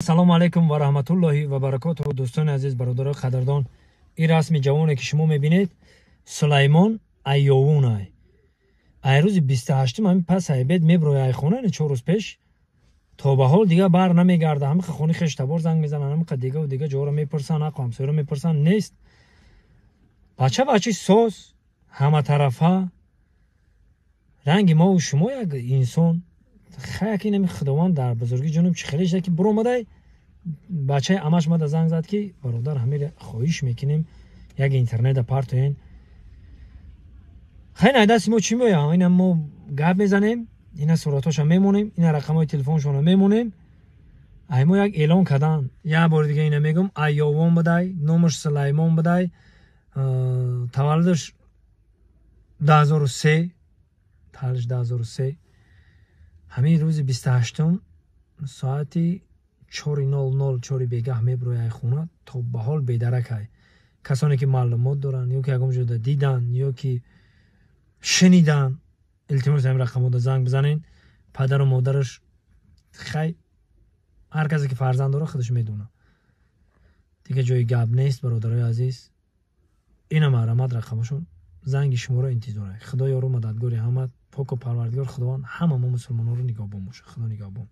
Ассалому алайкум ва раҳматуллоҳи ва баракотуҳу, дӯстони азиз, бародарои қадрдон. Ин расми ҷавоне, ки шумо мебинед, Сулаймон Айёвунай. Ай рӯзи 28-ум ҳамин пас айбед меброи айхона, 4 рӯз пеш, то ба ҳол дига бар намегарда. Ҳамиқа хони хештабор занг мезананд, ҳамиқа дигаву дига ҷоро мепурсанд, ҳаққу ҳамсояро мепурсанд, нест. Бача бачи соз, ҳаматарафа, ранги мову шумо як инсон. Хаяк инами Худованд дар бузургӣ ҷониб чӣ хеле шуда, ки буромадай. Бачаи амаш мада занг зад, ки бародар, ҳамеро хоҳиш мекунем, як интернета партоен. Хай, найдасти мо чӣ меоям? Ина мо гап мезанем, ина суратҳоша мемонем, ина рақамҳои телефоншона мемонем. Ай мо як эълон кардан. Як бори дига ина мегӯм: Айёвон будай, номаш Сулаймон будай, таваллудаш 2003, таваллудаш 2003. Ҳамин рӯзи 28-ум соати 4:00, 4 бегаҳ меброи айхона, то ба ҳол бедаракай. Касоне ки маълумот доранд ё ки ягон ҷода диданд ё ки шуниданд, илтимос, ҳамин рақамҳода занг бизанед. Падару модараш, хай, ҳар касе ки фарзанд дорад, худаш медонад, дигар ҷои гап нест. Бародарои азиз, ина маҳрамат рақамашон, занги шуморо интизорай. Худо ёру мададгори ҳама, поку парвардигор Худованд ҳама мо мусулмонҳоро нигаҳбон бошад. Худо нигаҳбон.